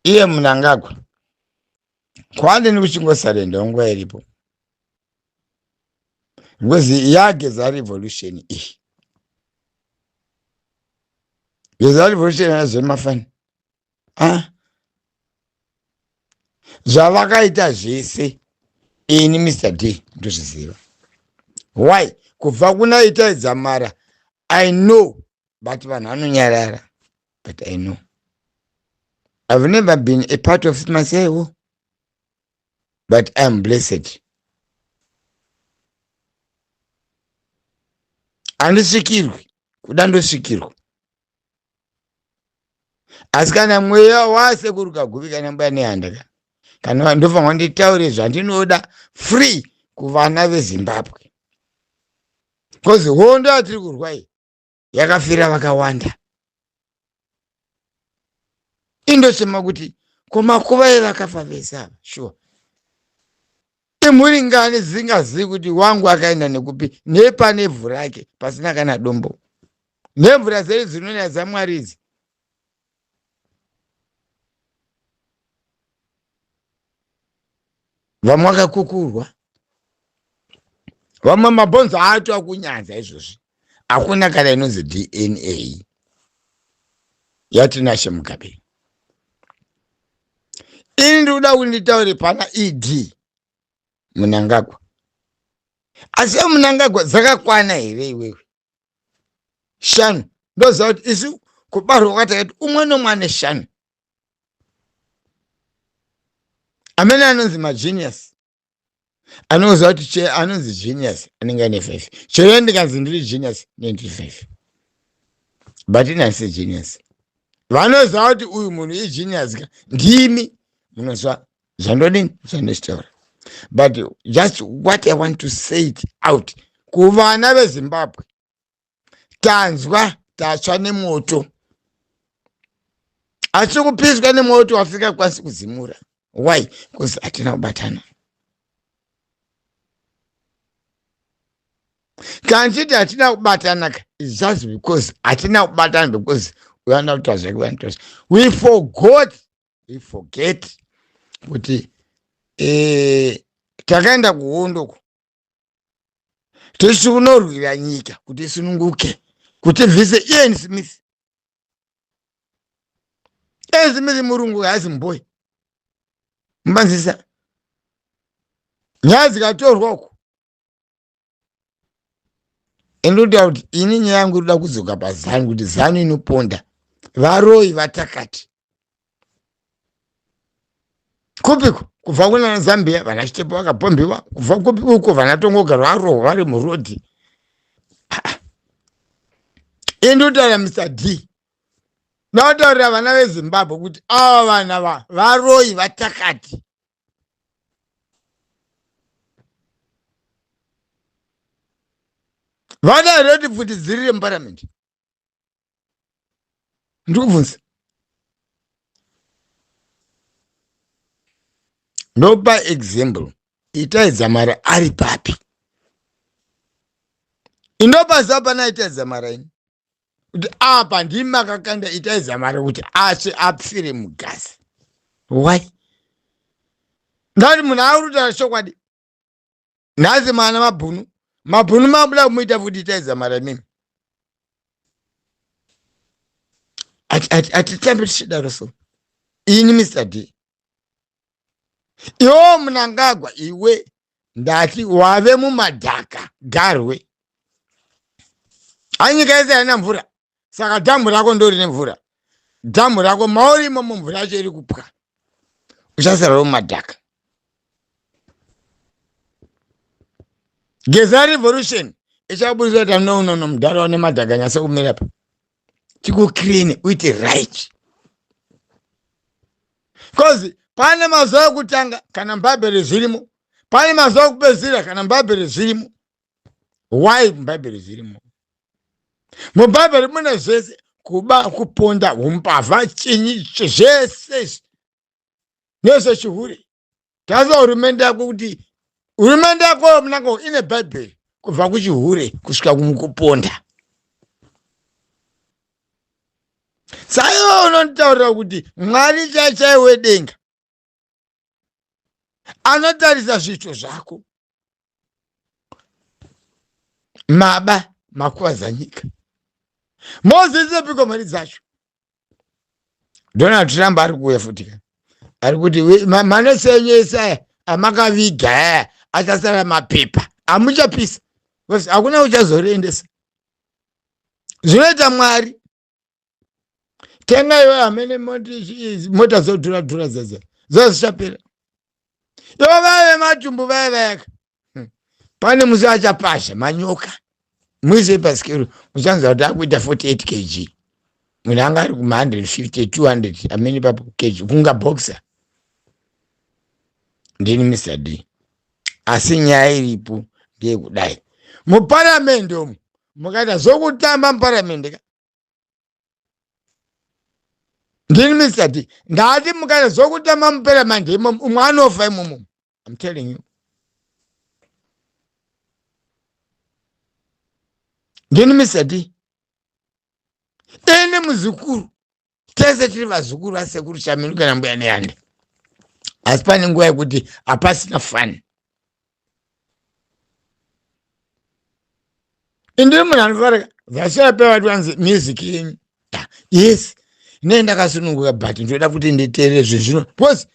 Iye Mnangagwa kwandini kuchingosarenda nguva iripo because yageza revolution iyi, geza revolution azvemafani ah zvavakaita zvese ini Mr D ndozviziva. Why? Kubva kuna Itai Dzamara I know, but vanhu vanonyarara, but I know I've never been a part of myself, but I'm blessed. Handisvikirwi, kuda ndosvikirwa, asi kana mweya wasekuru Kaguvi kana Mbuya Nehanda ka, kana ndofanirwa nditaure zvandinoda free kuvana veZimbabwe, because hondo yatiri kurwa iyi yakafira vakawanda. Indochema kuti komakuva evakafa vese ava, sure imhuri ngani dzisingazivi kuti wangu akaenda nekupi, nepane ivhu rake pasina kana dombo, nemvura dzedu dzinonaya dzaMwari idzi. Vamwe vakakukurwa, vamwe mabhonzo acho akunyanza izvozvi, hakuna kana inonzi DNA yaTinashe Mugabe. Ini ndikuda kuti nditaure pana ED Munangagwa. Asi Munangagwa dzakakwana here iwewe? Shanu ndoziva kuti isu kubarwa kwatakati umwe nomwe ane shanu, amene anonzi magenius, anoziva kuti che anonzi genius anenge ane five. Chero ndikanzi ndiri genius, nendiri five, but ini handisi genius. Vanoziva kuti uyu munhu igenius ka ndimi munoziva zvandodini zvandichitaura. But just what I want to say it out kuvana veZimbabwe, tanzwa tatsva nemoto, asi kupiswa nemoto wasingakwanisi kudzimura. Why? Because hatina kubatana. Kana tichiti hatina kubatana ka, is just because hatina kubatana, because uyanda kuita zvake, uyanda. We forgot, we forget kuti takaenda kuhondo ko tichiunorwira nyika kuti isununguke, kuti bvise Ian Smith. Ian Smith murungu, haasi muboi mubanzisa. Nyaya dzikatorwa uko, indotaura kuti ini nyaya yangu inoda kudzoka paZANU, kuti ZANU inoponda varoi vatakati kupiko, kubva kuna Zambia vana Chitepo vakapombiwa, kubva kupi uko vana Tongogara varohwa vari murodhi. Indotaura Mr D, ndautaurira vana veZimbabwe kuti ava vana varoi vatakati. Vada here kuti pfuti dzirire muparamende? Ndikubvunza, ndopa example, Itai Dzamara ari papi? Indopaziva pana Itai Dzamara ini kuti apa ndimi makakanda Itai Dzamara kuti atsve apfire mugasi. Why? Ndati munhu ari kutaura chokwadi. Nhasi mwana mabhunu, mabhunu mabuda kumuita futi Itai Dzamara imimi. Hatitambi tichidaro. So ini Mr D, iwo Munangagwa, iwe ndati wave mumadhaka garwe. Anyika yese haina mvura, saka dhamu rako ndo rine mvura. Dhamu rako mauri imomo mvura yacho iri kupwa, uchasara mumadhaka. Geza revolution ichabudisa kuti no, no, no, mudhara une madhaka, nyasa kumira pa tikuclean uite right, because pane mazuva ekutanga kana mubhaibheri zvirimo, pane mazuva ekupedzisira kana mubhaibheri zvirimo. Why mubhaibheri zvirimo? Mubhaibheri mune zvese: kuba, kuponda, umbavha, chinyi, zvese izvi nezvechihure. Taza hurumende yako kuti hurumende yako munango ine bhaibheri kubva kuchihure kusvika kumukuponda. Saiwe unonditaurira kuti Mwari chaichai wedenga anotarisa zviito zvako. Maba makuvadza nyika. Mozisepiko mari dzacho? Donald Trump ari kuuya futi ka ari kuti manesi enyu ese aya amakaviga aya achasara mapepa amuchapisa because hakuna uchazoriendesa zvinoita Mwari. Tenga iwe amene mota dzodhura dhura dzedze dzozichapera ivo vaive matumbu vaya vayaka. Pane musi achapasha manyoka muise pasikero muchanzwa kuti akuita 48 kg munhu anga ari kuma 150 200 amene papo kg kunga boxer. Ndini Mr D. Asi nyaya iripo ndeyekudai muparamende umu mukaita zvokutamba muparamende ka ndini Mr D ndati mukaita zvokutamba muparamende imomo umwe anofa imomo. I'm telling you. Ndini Mr D. Ini muzukuru tese tiri vazukuru vasekuru Chaminu kana mbuya Nehanda, asi pane nguva yekuti hapasina fani. Indiri munhu anofarika zvasaya pevati vanzi music yenyu yes nei ndakasununguka but ndinoda kuti nditeerere zvinhu zvino because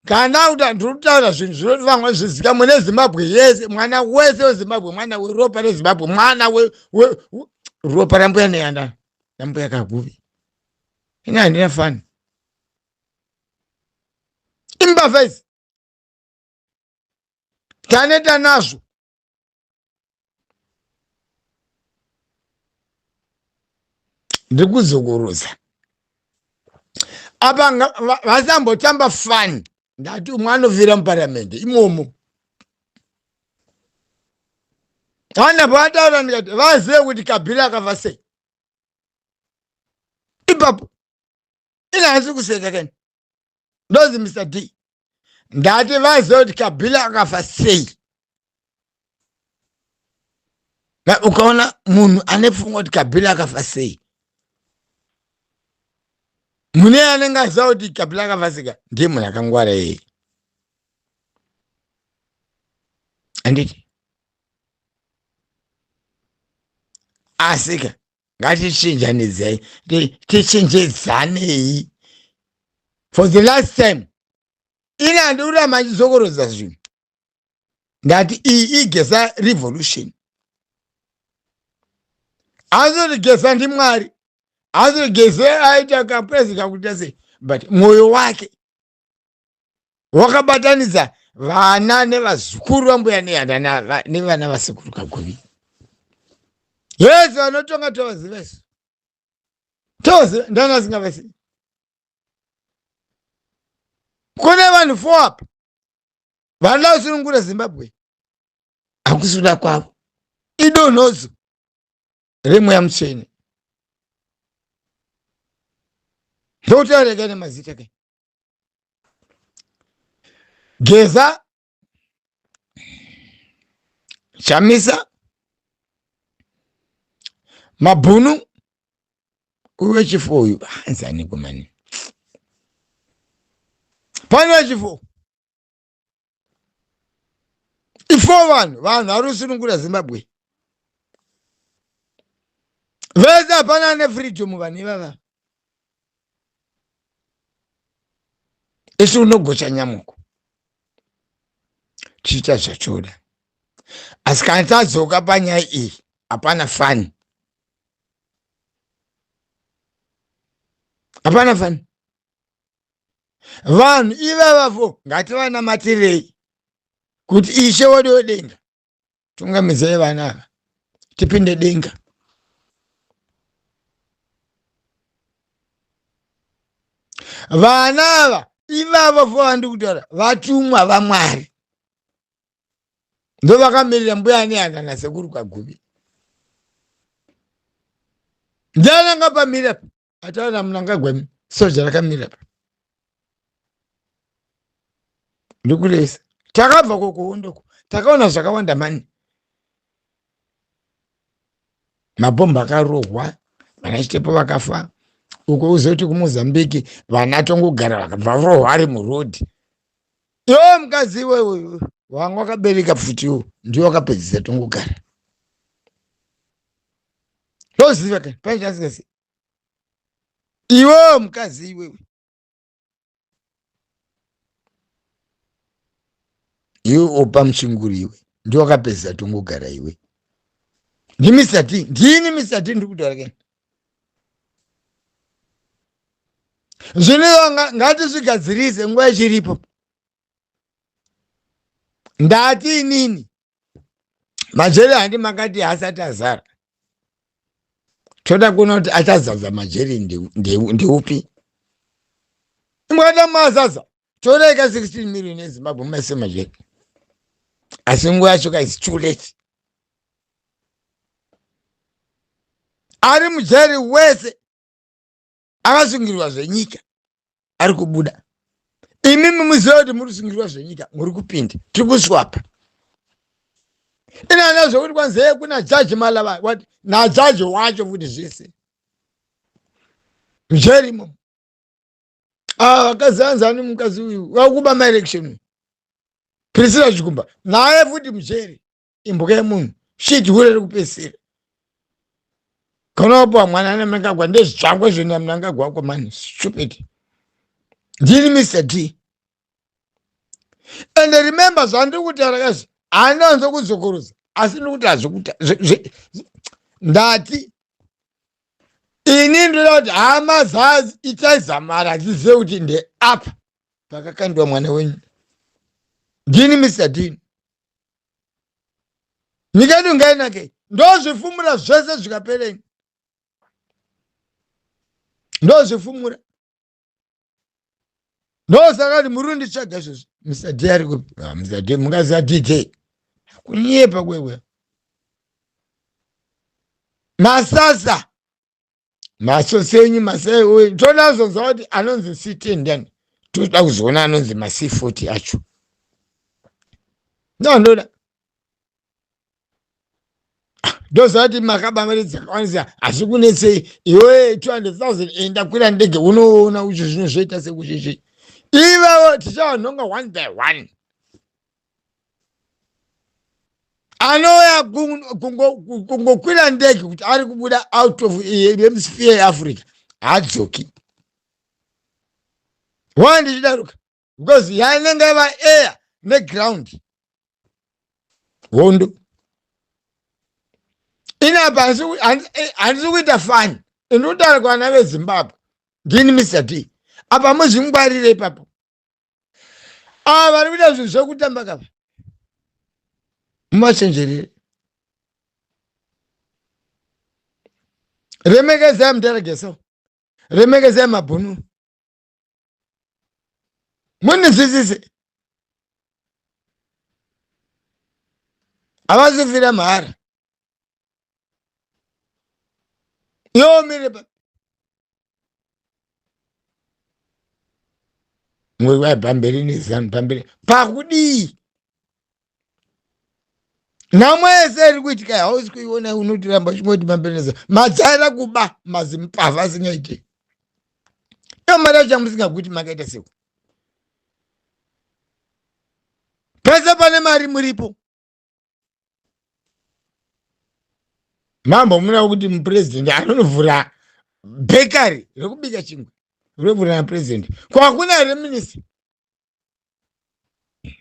kana kuti ndiri kutaura zvinhu zvinoti vamwe zvizikamwe neZimbabwe yese, mwana wese weZimbabwe, mwana weropa reZimbabwe, mwana weropa rambuya Nehanda nambuya Kaguvi. Ini handina fani imbavha idzi taneta nazvo. Ndiri kudzokorodza apa vasambotamba fani. Ndati umwe anofira muparamende imomo. Ana pavataura ndikati vazive kuti Kabila akafa sei ipapo. Ine hasi kuseka kani ndozi Mr D. Ndati vazive kuti Kabila akafa sei. Na ukaona munhu ane pfungwa kuti Kabila akafa sei, mune anenge aziva kuti Kabila akafa sei ndiye munhu akangwara iyeye. Handiti? Asika ngatichinjanidzei, tichinjidzanei for the last time. Ini handiri kuramba ndichizokorodza zvinhu. Ndati iyi iGeza revolution. Asi Geza ndiMwari, asi Geza aita kapresident kakuita sei, but mwoyo wake wakabatanidza vana nevazukuru vambuya Nehanda nevana vasekuru Kaguvi. Yese vanotonga tovaziva isu, tovaziva ndani asingavasivi. Kune vanhu four apa vanoda kusunungura Zimbabwe, hakusi kuda kwavo, idonhodzo remweya mutsvene. Ndokutaureka nemazita ke Geza, Chamisa, Mabhunu, uyu wechifo uyu hanzi aniko mani pane wechifo ifo vanhu vanhu vari kusunungura Zimbabwe vese hapana ane freedom vanhu ivava. Isu unogocha nyamuko tichiita zvachoda, asi kana tadzoka panyaya iyi hapana fani, hapana fani. Vanhu ivavavo ngativanamatirei kuti Ishe wedu wedenga tungamidzai vana ava tipinde denga. Vana ava ivavo fo vandiri kutaura vatumwa vaMwari, ndovakamirira mbuya Nehanda nasekuru Kaguvi. Ndiani angapamira ataura Mnangagwa? Soja rakamira pa ndikuresa. Takabva kokuhondoko takaona zvakawanda mani, mabhomba akarohwa, vana Chitepo vakafa, Uko uzoti kuMozambique vana tongogara vakabva varohwa ari murodhi. Iwe mukadzi iwewe wanga wakabereka pfuti iwo ndiwe wakapedzisa tongogara. Ndoziva ka pane chasingazivi. Iwewe mukadzi iwewe. Iwe opa muchinguri iwe ndiwe wakapedzisa tongogara iwe. NdiMr D, ndini Mr D ndiri kutaura kani. Zvinhu ngatizvigadzirise nguva ichiripo. Ndati inini majeri handi makati haasati azara, toda kuona kuti achazadza majeri ndeupi. Imwada mazaza toreka 16 million eZimbabwe mumaise majeri, asi nguva yacho ka is too late. Ari mujeri wese akasungirwa zvenyika ari kubuda. Imimi muziva kuti muri kusungirwa zvenyika, muri kupinda, tiri kuswapa. Inana zvokuti kwanzeye kuna jaji Malava what najaji wacho futi zvese mujeri imomo. Ah, vakadzi anzani mukadzi uyu wakuba maelection Priscilla Chikumba naye futi mujeri. Imbuka yemunhu shit hure rekupesera. Kana wapuwa mwana naMnangagwa ndezvako izvo naMnangagwa wako mani stupid. Ndini Mr D. And remember zvandiri kutaura kazi handinanzo kudzokorodza asi ndiri kuti hazvikuta ndati ini ndoda kuti hama zazi itai zamara dzizive kuti ndeapa pakakandiwa mwana wenyu. Ndini Mr D. Nyika yedu ngainake, ndozvifumura zvese zvikapereni, ndozvifumura. Ndosaka kuti muri kunditsvaga izvozvi. Mr D ari kupi? Ah, Mr D mungaziva DJ kunyepa kwekwe masasa masosi enyu masai uyu toda kuzonzwa kuti anonzi C10 ndiani, toda kuzoona anonzi maC40 acho. Ndoda ndoziva kuti makaba mari dzakawandisa hazvikunetsei iwe 200,000 enda kwira ndege unoona ucho zvino zvoita sekuchichi ivavo tichavanhonga one by one. Anouya kungokwira ndege kuti ari kubuda out of hemisphere yeAfrica haadzoki. Why ndichidaruka? Because yanenge yava air neground hondo inapa. Handisi kuita fani, ndinotaura kuvana veZimbabwe. Ndini Mr D apa, muzvingwarire ipapo. Ava vari kuita zvinhu zvekutamba kava, mumachenjerere. Remekezai muteregeso, remekezai mabhunu, munizwisise havazofira mahara. Yomire pa mwe pamberi nezanu pamberi pakudii? Nhamo yese iri kuitika hausi kuiona, unotiramba uchingoti pamberi nezanu. Majaira kuba mazimpavha asingaite iyo mari yacho yamusingaguti makaita seku pese pane mari muripo. Mambo muna kuti mupurezidendi anonovhura bhekari rekubika chingwa rinovhura napurezidendi kwakuna here minista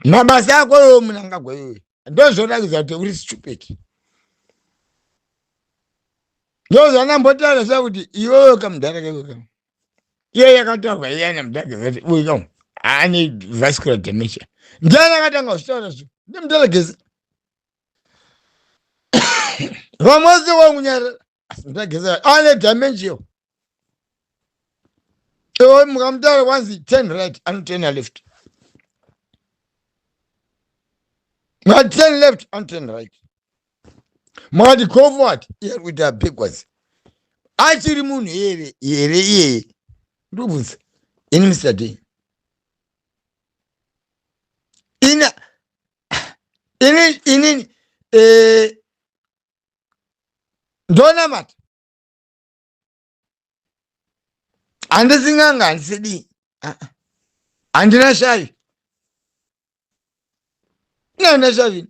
mabasa ako iwo Munangagwa iyoyo ndozvoratidza kuti uri stupid. Ndozvanambotaura zva kuti iwewe kamudhara keko ka iye yakataurwa iya namudhara Geza uyu kam ane vascular dementia. Ndiani akatanga kuzvitaura zvo? Ndimudhara Geza. Vamwe vose wangunyarara, asi mudhara Geza ane dementia. Iwe mukamutaura kwanzi turn right, anoturna left. Mukati turn left, anoturn right. Mukati go forward, iye ari kuita backwards. Achiri munhu here here iyeye? Ndobvunza ini Mr D. Ina ini ini ndonamata. Handisi n'anga, handisi dii, ah, ah. Handina shavi, handina shavi.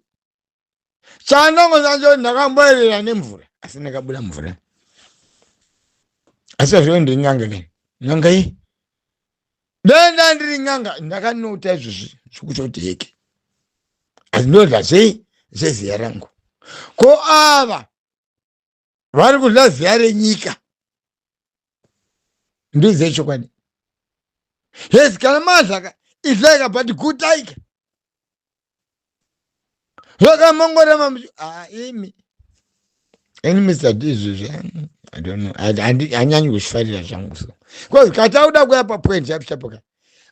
Chandongozacho ndakamboerera nemvura, asi ndakabuda mvura, asi azvivo ndiri n'anga kani? N'anga iyi denda ndiri n'anga, ndakanota izvozvi zvekutoti heke, asi ndodya zvei zveziya rangu. Ko ava vari kudya ziya renyika, ndoziva chokwadi. Yes, kana madlaka idlaika, but gutaika zvakamongorema. Ah, imi ini Mr D, izvizvi I don't know, hanyanyi kuzvifarira zvangu. So because katauda kuya papoint chapo chapoka,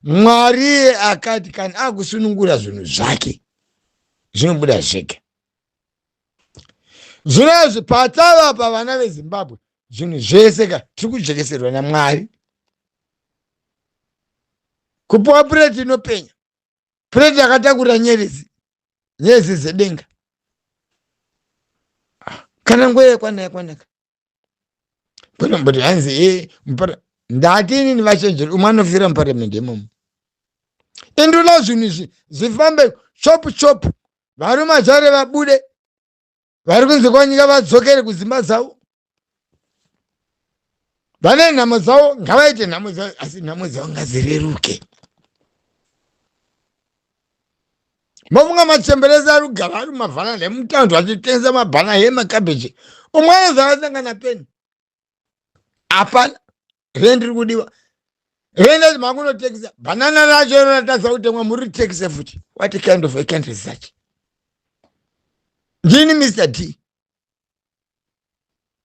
Mwari akati kana akusunungura zvinhu zvake zvinobuda zvega. Zvinozvi patava pavana veZimbabwe, zvinhu zvese ka tiri kujekeserwa naMwari, kupiwa pureti inopenya, pureti yakatakura nyeredzi, nyeredzi dzedenga. Kana nguva yakwana yakwanaka, kwenomboti hanzi e ndati inini vachenjeri, umwe anofira muparamendi imomo. Indula zvinhu izvi zvifambe chop chop, varume achare vabude, vari kunze kwanyika vadzokere kudzimba dzavo. Vane nhamo dzavo ngavaite nhamo dzavo, asi nhamo dzavo ngadzireruke. Mofunga machemberesa ari kugara ari mumavhanana emutaundi vachitengesa mabhana emakabheji, umwe anonzi akasangana peni, hapana rendi riri kudiwa, rendi acho makunotekisa bhanana racho ratadza kutengwa, muri tekise futi. What kind of a country is such? Ndini Mr D,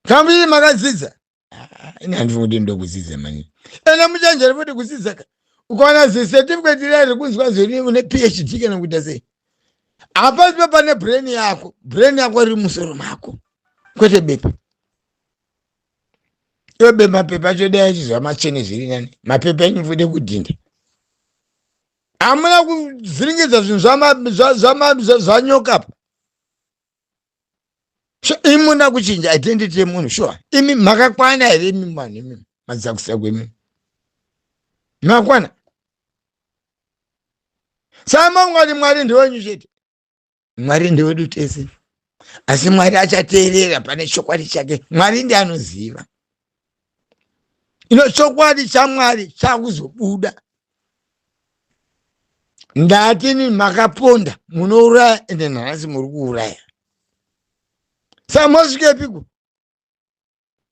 kambiri makadzidza. Ah, ini handifungi kuti ndokudzidza mani. Ende muchenjere futi kudzidza ka, ukaona zicertificate riya rekunzwa zori une PhD kana kuita sei, hapasi pane brain yako. Brain yako riri musoro mako, kwete bepa. Iwe be mapepa acho dai achizva machene zviri nani. Mapepa enyu fude kudhinda, hamuna kuvhiringidza zvinhu zvanyoka pa. Imuna kuchinja identity yemunhu, sure. Imi makakwana here imi vanhu? Imi madzakusako, imi makakwana? Sama ungati Mwari ndewenyu chete, Mwari ndewedu tese, asi Mwari achateerera pane chokwadi chake. Mwari ndi anoziva ino chokwadi chaMwari chakuzobuda. Ndatini makaponda, munouraya, ende nhasi muri kuuraya, samosvikepiko?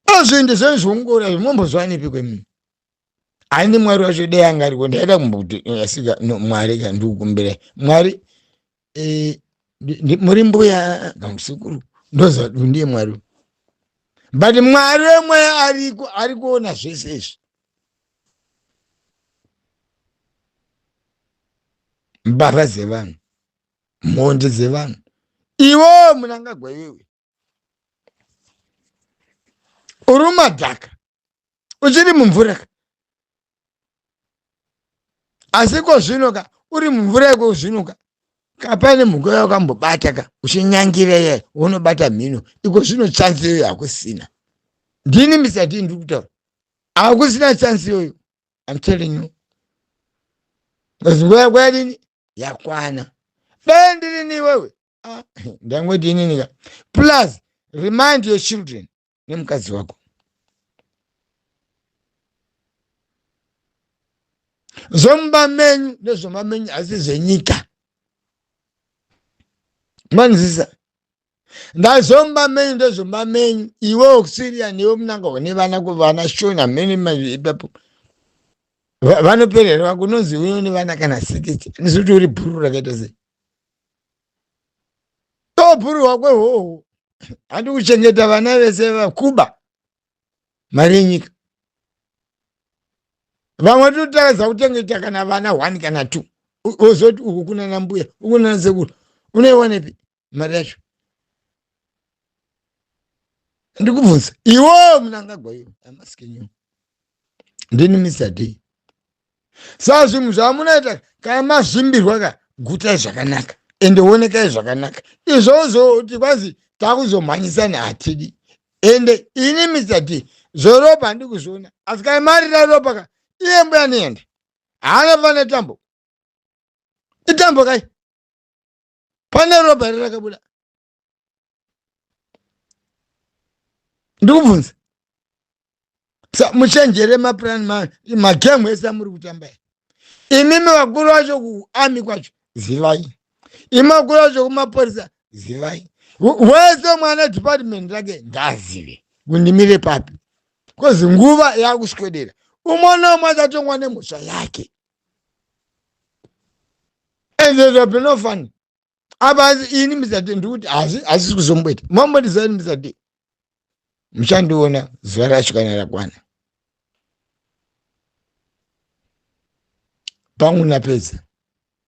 Azvindi zvenyu zvongora zvomombozwanipiko imi? Haini Mwari wacho dei anga ariko, ndaida kumbokuti eh, asika no, Mwari ka ndikukumbira Mwari, eh, muri mbuya kamusekuru, ndoziva kuti ndiye Mwari, but Mwari wemweya ariko, ari kuona zvese izvi. Mbavha dzevanhu, mhondi dzevanhu, iwo Munangagwa, iwewe uri mumadhaka, uchiri mumvura ka, asi ko zvino ka uri mumvura iko zvino ka kapane mhuka yakambobata ka uchinyangira iye unobata mhino iko zvino, chansi iyoyo hakusina. Ndini misati ndiri kutaura, hakusina chansi iyoyo. I'm telling you, nguva yako yadini yakwana. Dai ndirini iwewe, ah, ndangoti inini ka, plus remind your children nemukadzi wako zvomumba menyu nezvomba menyu, asi zvenyika manzisa ndazomba menyu ndezvomba menyu. Iwe Auxilia newe Munangagwa nevana kuvana shona mene ipapo vanoperera kunonzi uyo nevana kana 60, ndizoti uri bhuru rakaita sei? To bhuru hwakwe hoho, handi kuchengeta vana vese vakuba mari yenyika. Vamwe tinotaradza kuchengeta kana vana one kana two, wozoti uku kuna nambuya, uku kuna nasekuru, unoiwanepi mari yacho? Ndikubvunza iwo Munangagwa iwo, I'm asking you. Ndini Mr D. Saa zvinhu zvamunoita kana mazvimbirwa ka, gutai zvakanaka ende onekai zvakanaka. Izvozvo kuti kwanzi takuzomhanyisana hatidi. Ende ini Mr D Zveropa handi kuzviona, asi kana mari raropa ka, iye mbuya Nehanda haana pane tambo, itambo kai, pane ropa here rakabuda? Ndikubvunza. Sa muchenjere maplan, magame ese amuri kutamba. Imimi vakuru vacho kuarmy kwacho zivai, imi vakuru vacho kumapurisa zivai, wese mwana department rake ngazive kundimire papi, because nguva yakuswedera. Umwe neumwe achatongwa nemhosva yake, and there will be no fun apa. Ini Mr D ndikuti hazisi kuzomboita. Mambondizani Mr D, muchandiona zuva racho kana rakwana. Pangu napedza.